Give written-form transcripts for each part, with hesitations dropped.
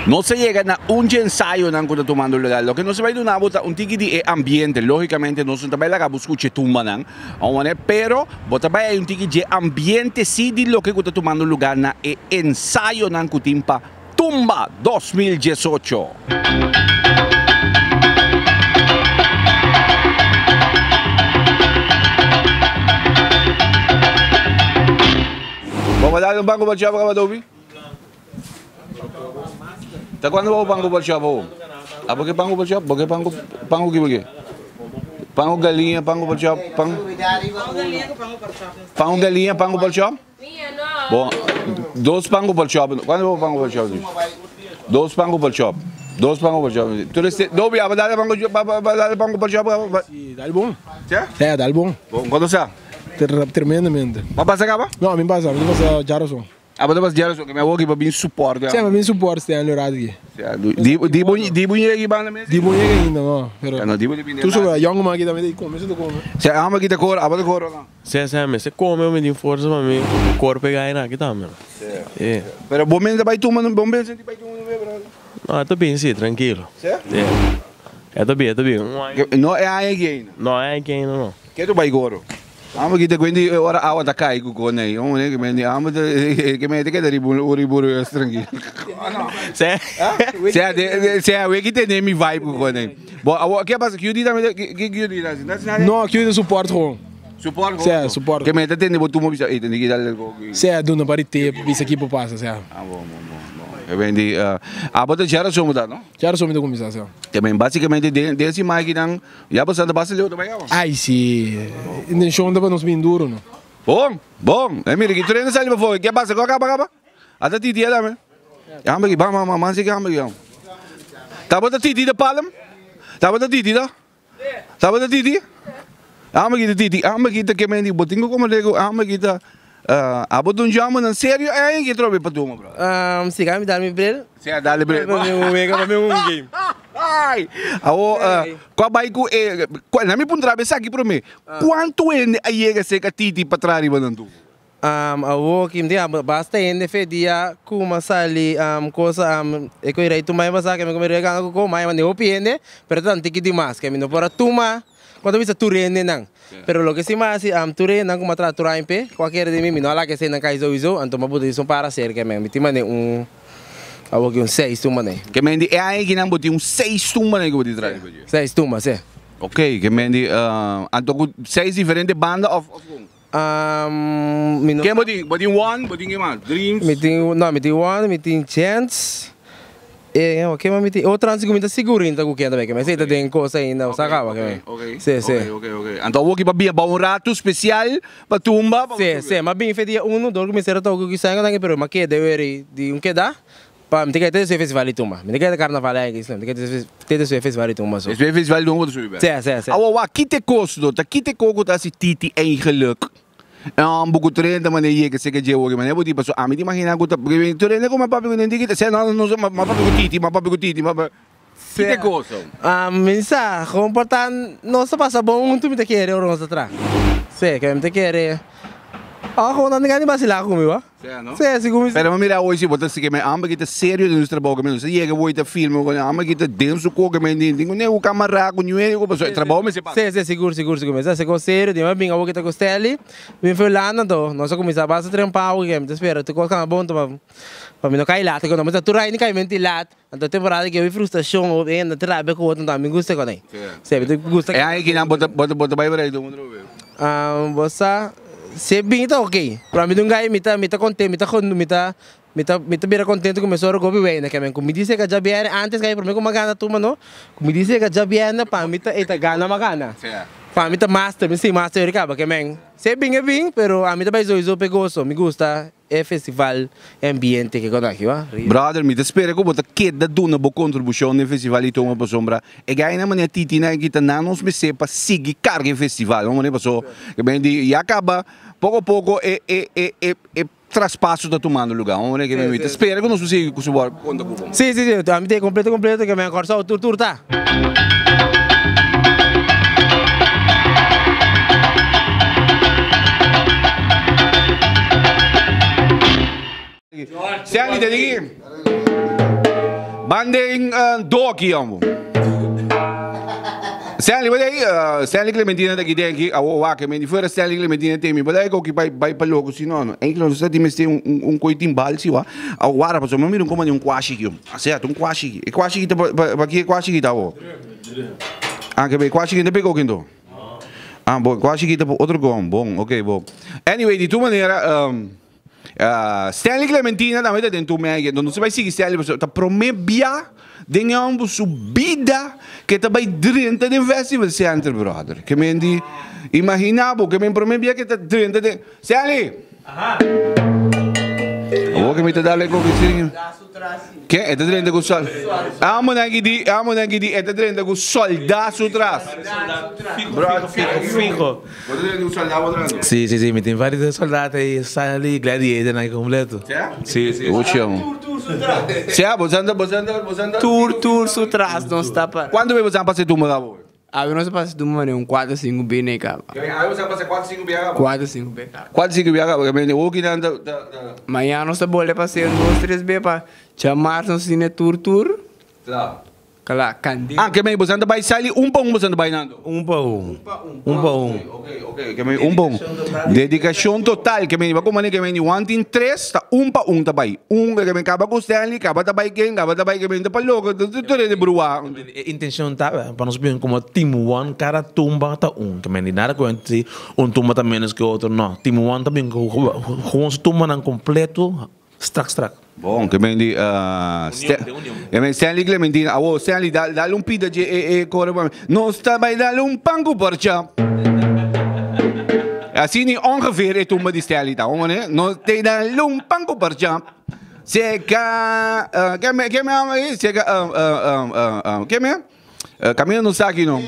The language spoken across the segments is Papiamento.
Nos a yega na un dje ensayonan ku ta tumando lugar. Loke nos a bai duna bo ta un tiki di e ambiente. Lógikamente nos no ta bai laga bo skucha e tumbanan, awane, pero bo ta bai hay un tiki dje ambiente sí di loke ku ta tumando lugar na e ensayonan ku tin pa Tumba 2018. Bo a dal un banco pa chapa kaba Toby? Ta cuando bo pan cu porchop ho? Abo ke pan cu porchop? Bo ke pan cu pan cu ki bo ke? Pan cu galiña, pan cu porchop, pan Pan cu galiña, pan cu porchop? Bo dos pan cu porchop. Cuando bo pan cu porchop? Dos pan cu porchop. Dos pan cu porchop. Tur este Dobi abo dale pan cu dale pan cu porchop? Si, dal bon. Che? Si, dal bon. Bon, cuando sa? Tremendamente. Bo pasa caba? No, mi pasa, mi pasa djaroson. Abo ta bas jealous ke mi awo ki pa bin support ya. Sí, pa bin support Stanley rato ki. Di di bo yega ki banda mes? Di bo yega ainda no, pero. No, di bo di bin Tu sobra young man ki tambe ta come su ta come. Sí, amo ki ta kore, abo ta kore o no? Sí, sí, mi se come mi tin forsa pa mi kor pega aina aki tambe. Sí. Pero bo men ta bai tuma, bo men senti bai tuma no brother? No, e ta bin si, trankilo. Sí? Sí. E ta bin, e ta bin. No e aña aki ainda? No e aña aki ainda no. Ke tu bai goro? Amo ki ta kuenti e ora awa ta kai ku konei. Amo ne ke mende amo ta ke mende keda riba un riba un rus trankil. Se. Sea de sea we ki tene mi vibe ku konei. Bo awo ke pasa QD tambe ta ki QD ta hasi? No No QD ta support gewoon. Support gewoon. Sea support. Ke mende ta tende bo tumo bisa ey tende ki dal go. Sea duna pa di tep bisa ki por pasa sea. Ah bon bon bon bon. Ke mende abo ta Geraldson bo ta no? Geraldson mi ta kuminsá sea. Ke mende basikamente den den siman akinan Ya bo sa ta basta leu ta bai awa. Ai si, intencion ta pa nos bin duro no. Bon, bon. E mira ki tren a sali pafó. Ke pasa? Ko a kaba kaba? Ata titi a dame. E hamba ki, bam, bam, bam, man si ki hamba ki. Tabata titi ta palm? Tabata titi ta? Tabata titi? Hamba ki ta titi, hamba ki ta kemendi. Bo tin ku komprende ku hamba ki ta Abo ta un jòmbernan serio ei ke trobe pa tuma bro? Si ka mi dal mi bril. Si a dal e bril. Pa mi un wega, pa mi un game. Ai! Awo, kua bai ku e, na mi puntra bo esaki prome, kuantu hende a yega serka Titi pa traha riba nan tubo? Awo, ki mi tin basta hende fe dia ku mi a sali kosa e ku e rei tuma e basa ke mi ku mi rei gana ku ko, ma e manda hopi hende, pero ta tiki dimas ke mi no por a tuma. Ku ta bisa tur hendenan. Pero loke si m'a hasi, tur hendenan ku m'a traha tur aña p'e, ku a kere di mi, mi no a laga eseinan kai souiso, anto m'a buta djis un para serka men. Mi tin manera un, awor ki un seis tumba nei. Ke men di e aña kinan bo tin un seis tumba nei ku bo tin traha riba dje? Seis tumba, si. Ok, ke men di, anto ku seis diferente banda òf òf kon? Mi no Ken bo tin? Bo tin One, bo tin ke mas? Dreams? Mi tin, no, mi tin One, mi tin Chance, e ke mas mi tin? Otro antes ku mi ta sigur ainda ku ken ta bai, ke esei ta den kos ainda, bo sa kaba ke men. Ok, Si, si. ok, ok, ok. Anto awor ki pa bia ba un ratu spesial pa tumba pa bo Si, subi? si, m'a bin fe dia uno, dor ku mi sera toka ku Isango nan, pero m'a keda weri di un keda. Pa mi ta keda te despues festival di tumba. Mi ta keda carnaval aña aki, mi ta keda te despues festival di tumba so. Despues festival di tumba bo ta subi bek? Si, si, si. Awo wak, kite kos do ta? Kite kos ku ta hasi Titi eigenlijk? Bo ku tur hende ta manera yega seka dje wor, manera bo di pasobra ami ta imagina ku ta tur hende ku mi a papia ku nan di kita, no, no, mi a papia ku Titi, mi a papia ku Titi, mi a papia. Kite kos do? Mi sa, gewoon por ta nos ta pasa bon huntu mi ta kere ora nos ta traha. Si, ke mi ta kere, oh, gewoon nan ta gana di basila ku mi bo. Sea, no? Sea, segun mi. Pero mi mira hoy si bo ta sigui me amber ki ta serio den su trabou ke mi no sa yega hoy ta filma con amber ki ta den su koke me tin tin ku camara ku ñue ku pasobra e trabou mester pasa. Si, si, sigur, sigur, sigur. Mi sa seko serio, di mi a bin awor ki ta ku Stanley, bin for Hulanda anto nos a kuminsá basta trempa awor ke mi ta spera tur kos kaba bon anto pa mi no kai lat, mi sa tur aña kai menti lat, anto temporada ke hopi frustrashon, hopi hende ta rabia ku otro anto ami gusta kon ei. Si, mi ta gusta. E aña kinan bo ta bo ta bai bereik tur otro bes? Bo sa. Si e bini ta ok, pero ami ta un gai mi ta mi ta konten mi ta mi ta mi ta mi ta bira kontento ku mi soro gobi wena ke men ku mi dice ka djabièrnè antes kai prome ku mi a gana tuma no ku mi dice ka djabièrnè pa mi ta e ta gana mi a gana pa mi ta master mi si master yori kaba ke men si e bin e bin pero ami ta bai zoizo p'e goso mi gusta e festival e ambiente ke kos aki wa. Brother mi ta spera ku bo ta keda duna bo kontribushon den festival di Toma pasobra e gainan manera Titi nan aki ta nan nos mester pa sigui karga e festival no manera paso ke men di ya kaba poko poko e e e e e traspaso ta tumando luga no manera ke men mi ta spera ku nos por sigui ku su bor konta ku bo. Si si si ami ta kompleto kompleto ke men Kòrsou tur tur ta. Stanley ta diki. Ban den doki hombo. Stanley, wat ei? Stanley Clementina ta aki den aki. Awo wak, men di fuera Stanley Clementina te mi. Wat ei koki bai bai pa loko si no no. Eigenlijk nos ta di mester un un un koi tin bal si wa. Awo wara pasobra mi mira un koma di un kwashi aki. Sea, un kwashi aki. E kwashi aki ta pa pa pa ki e kwashi aki ta awo? Ah, ke e kwashi aki no ta pega oki anto? Ah, bon, e kwashi aki ta pa otro kon. Bon, oké, bon. Anyway, di tur manera, Stanley Clementina tambe ta den tur medio. Enton nos ta bai sigui Stanley pasobra ta prome bia den e homber su bida ke ta bai drenta den Festival Center, brother. Ke men di, imagina bo, ke men prome bia ke ta drenta den. Stanley! Awor ke mi ta dal e koki sin. Ken? E ta drenta ku sol. Amo nan ki di, amo nan ki di, e ta drenta ku soldá su tras. Fijo, fijo, fijo. Bo ta drenta ku soldá bo tras? Sí, sí, sí, mi tin varios soldá ei, Stanley, Gladiator nan kompleto. Sí? Sí, sí. Uchi amo. Sea, bo anda, bo anda, bo anda. Tur, tur su tras nos ta para. Kuantu bes bo sa pasa e tumba kaba? Awe nos a pasa tumba manera un kuater sinku bia nei kaba. Awe bo sa pasa kuater sinku bia kaba? Kuater sinku bia kaba. Kuater sinku bia kaba, ke hoki nan ta ta. Mañana nos ta bolbe pasa un dos tres bia pa djamars nos tene tur tur. Kla. Kla, kandil. Ah, ke men boso ta bai sali un pa un boso ta bai nando? Un pa un. Un pa un. Ok, ok, ke men un pa un. Dedikashon total, ke men ba kuma ke men one tin tres ta un pa un ta bai. Un ke men kaba ku Stanley, kaba ta bai ken, kaba ta bai ke men ta pa loko, tur hende brua. E intencion ta pa nos bin como team one, cada tumba ta un. Ke men di nada cu si un tumba ta menos ke otro, no. Team one ta bin cu gewoon su tumbanan completo, strak strak. Bon, ke men di ke men Stanley Clementina, awo Stanley dal dal un pida dje e e coro pa mi. Nos ta bay dal un pan cu porcha. Asina ongeveer e tumba di Stanley ta, hoor ne? Nos te dal un pan cu porcha. Seka, ke me, ke me ama ahí? Seka, ke me? Camino no sa aquí no.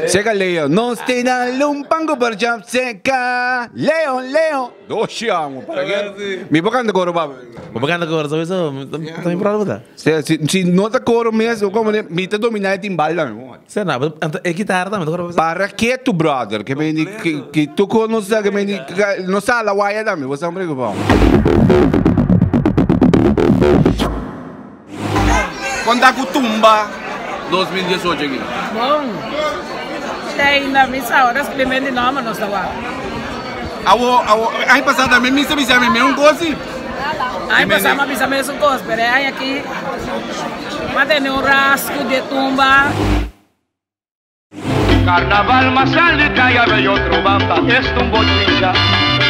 Seka Leo. Nos te da lumpan ku parcha. Seka Leo, Leo. Doshi amo. Para ke? Mi por kanta koro papa. Bo por kanta koro, sowieso. Ta mi problema ta. Si, si, si no ta koro mes, como ne, mi ta domina e timbal tambe. Sê na, anto e guitarra tambe ta koro. Para ke tu brother? Ke men di ke tu ko no sa ke men di no sa la waya tambe, bo sa preocupa. Kon ta ku tumba 2018 aki? Bon, te ainda mi sa ora splimen di nomber nos ta wak. Awo, awo, aña pasá tambe mi sa bisa mi mesun kos si. Aña pasá mi a bisa mesun kos, pero e aña aki. M'a tene un rasku di e tumba. Carnaval m'a sali caya bay otro banda esta un bochincha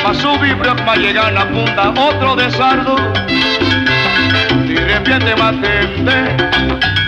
M'a subi brug m'a yega na punta otro desardo Di repente m'a tende.